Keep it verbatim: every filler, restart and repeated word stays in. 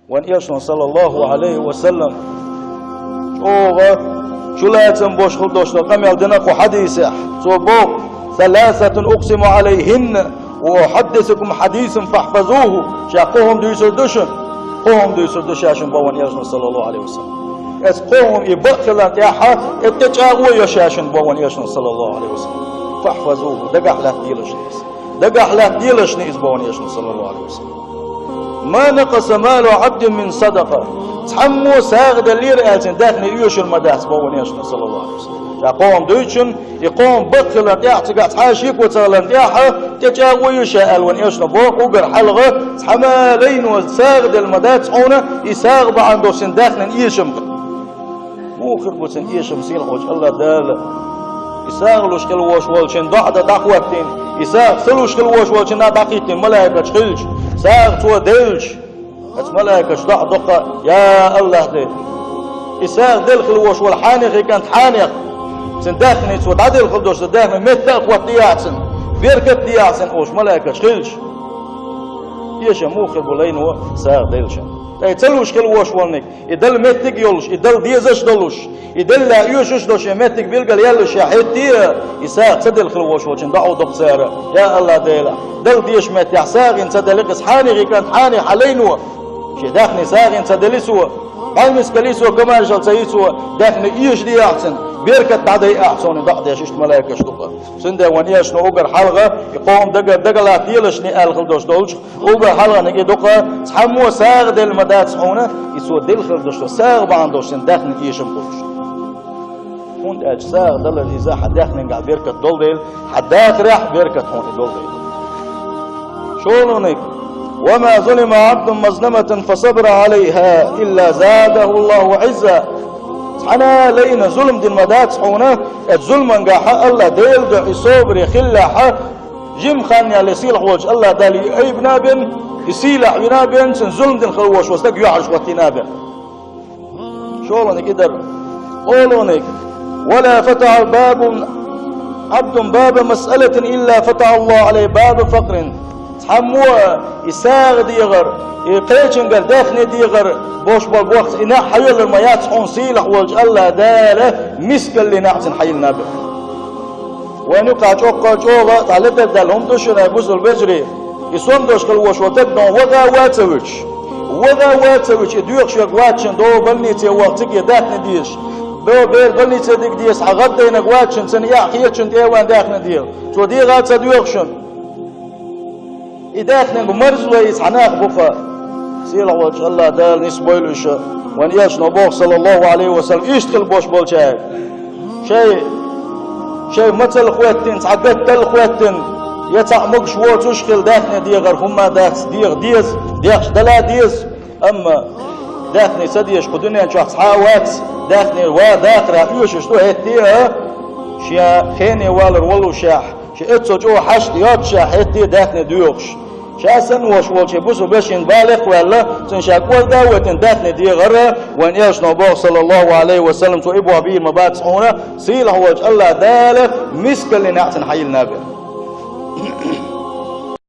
Вайн Элчано, саллаллаху Ӏалайхи ва саллам, чӀогӀа чулацам бош хила долуш долу къамел дина кху хьадисехь. Цо боху: «Саласатун укъсиму Ӏалайхинна, ва ухьаддисукум хьадисан фахьфазуху». Ша кхо хӀума дуьйцур ду шуна, кхо хӀума дуьйцур ду ша шуна, боху вайн Элчано, саллаллаху Ӏалайхи ва саллам. Эцу кхо хӀума и бакъ хиларна тӀехьа, и тӀечӀагӀо йо ша шуна, боху вайн Элчано, саллаллаху Ӏалайхи ва саллам. Фахьфазуху, дагахь латтаделаш иза. Дагахь латтаделаш иза, боху вайн Элчано, саллаллаху Ӏалайхи ва саллам. «Ма накъаса малу Ӏабдин мин садакъа». Цхьаммо сагӀа деллера аьлла цуьнан даьхни оьшур ма дац, боху вайн Элчано, саллаллаху Ӏалайхи ва саллам. Ша кхо хӀума дуьйцу шуна, и кхо хӀума бакъ хиларна тӀехь, цигахь цхьа а шеко ца хиларна тӀехь, тӀечӀагӀо йо ша аьлла вайн Элчано боху, уггар хьалха цхьамма а лайно сагӀа делла ма дац хьуна, и сагӀа бахьана долуш цуьнан даьхнина эшам. Муха хир бу цуьнан эшам, сийлахь волчу АллахӀ Дала? И сагӀа луш хила волуш волчун доӀа дан дӀахӀоттийна, и сагӀа ца луш хила волуш волчунна дӀахӀиттийна малайкаш хилча, сагӀа цо делча, оцу малайкаша доӀа до-кх: «Я АллахӀ Дела, и сагӀа делла хила волуш волу хьенехий кӀант хьенех, цуьнан даьхни цо дӀаделла хила долуш долу даьхни метта а хӀоттаде ахь цунна, беркат а де ахь цунна», олуш малайкаш хилча, эшам муха хир бу лайно сагӀа деллачунна? Ткъа и ца луш хила волуш волниг, и дала меттиг а йолуш, и дала дезаш а долуш, и делла оьшуш а долуш, и меттиг билгал яьллаш ша хӀетте а, и сагӀа ца делла хила волуш волчун доӀа до-кх цара: «Я АллахӀ Дела, дала дезачу меттехь сагӀина ца делла иза хьенехий кӀант хьенех хьан лайно, шен даьхни сагӀина ца делли цо, бӀаьмискалли цо, комаьршалла ца йи цо, даьхни эшаде ахь цунна, беркат дӀадайа ахь цунна», доӀа деш иштта малайкаш ду-кх. Цундела вайн Элчано уггар хьалха и кхо хӀума дага-, дагалаттаделаш аьлла хила долуш долчу, уггар хьалханиг и ду-кх: цхьаммо сагӀа делла ма дац хьуна, и цо делла хила долуш долу сагӀа бахьана долуш цуьнан даьхнина эшам хуьлуш. ХӀунда аьлча сагӀа далар иза хьан даьхнингахь беркат долу дела, хьан дахарехь а беркат хьуна и долу дела. ШолгӀаниг: «Ва ма зулима Ӏабдун мазламатан фа сабара Ӏалайха илла задаху АллахӀу Ӏизза». Цхьана а лайна зулам дина ма дац хьуна, оцу зуламангахь АллахӀ Делан дуьхьа и собаре хилалахь, жимма хан ялале сийлахь волчу АллахӀ Дала и айбина а бина, и сийлахь вина а бина, цуьнан зулам дина хила волуш волу стаг юьхьӀаьржа хӀоттийна а бина. ШолгӀаниг и дара. КхоалгӀаниг: «Ва ла фатахьа бабун Ӏабдун баба масъалатин илла фатахьа АллахӀу Ӏалайхи баба факърин». Цхьаммо а и сагӀа дегӀар, и кхечуьнгара даьхни дегӀар бош болу бохца и некъ хьайоьллур ма яц хьуна, сийлахь волчу АллахӀ Дала мискаллин некъ цунна хьайиллина а бина. Вайн юкъахь чӀоккха а чӀогӀа а цхьа летар даьлла хӀума ду шуна, бусалба вежарий. И сом долуш хила волуш волу стаг дон ваха а вац а вуьтуш. Ваха а вац а вуьтуш, и доьхуш верг вац шуна, дов больнице ваха цига даьхни дезаш. Дов бер больнице дика дезаш, хьан гӀаддайнарг вац шуна, цунна эхь хеташ шуна тӀе а ван даьхни дегӀа. Цо дегӀа а ца доьху шуна. И даьхнинга марзло и цхьа нах бу-кха. Сийлахь волчу АллахӀ Дала нисбойла уьш, вайн Элчано боху, саллаллаху Ӏалайхи ва саллам, иштта хила бош болчаьрга. Шай, шай мацалла хӀоьттина, цхьа гатталла хӀоьттина, я цхьаъ могуш воцуш хила, даьхни дегӀар хӀумма а дац, дегӀа деза, дехча дала а деза. Амма даьхни ца дезаш кху дуьнен чохь цхьа а вац, даьхни ва дахарехь оьшуш ду хӀетте а, шен хене валар воллушехь, шен эццо чӀогӀа хьашт йоццушехь хӀетте а даьхни доьхуш. Ша санна волуш волчу бусалба вешин балех а ваьлла, цуьнан ша кӀорда а вайтина даьхни дегӀар, вайн Элчано боху, саллаллаху Ӏалайхи ва саллам, цо и боху бийр ма бац хьуна, сийлахь волчу АллахӀ Дала мискаллин некъ цунна хьайиллина а бина.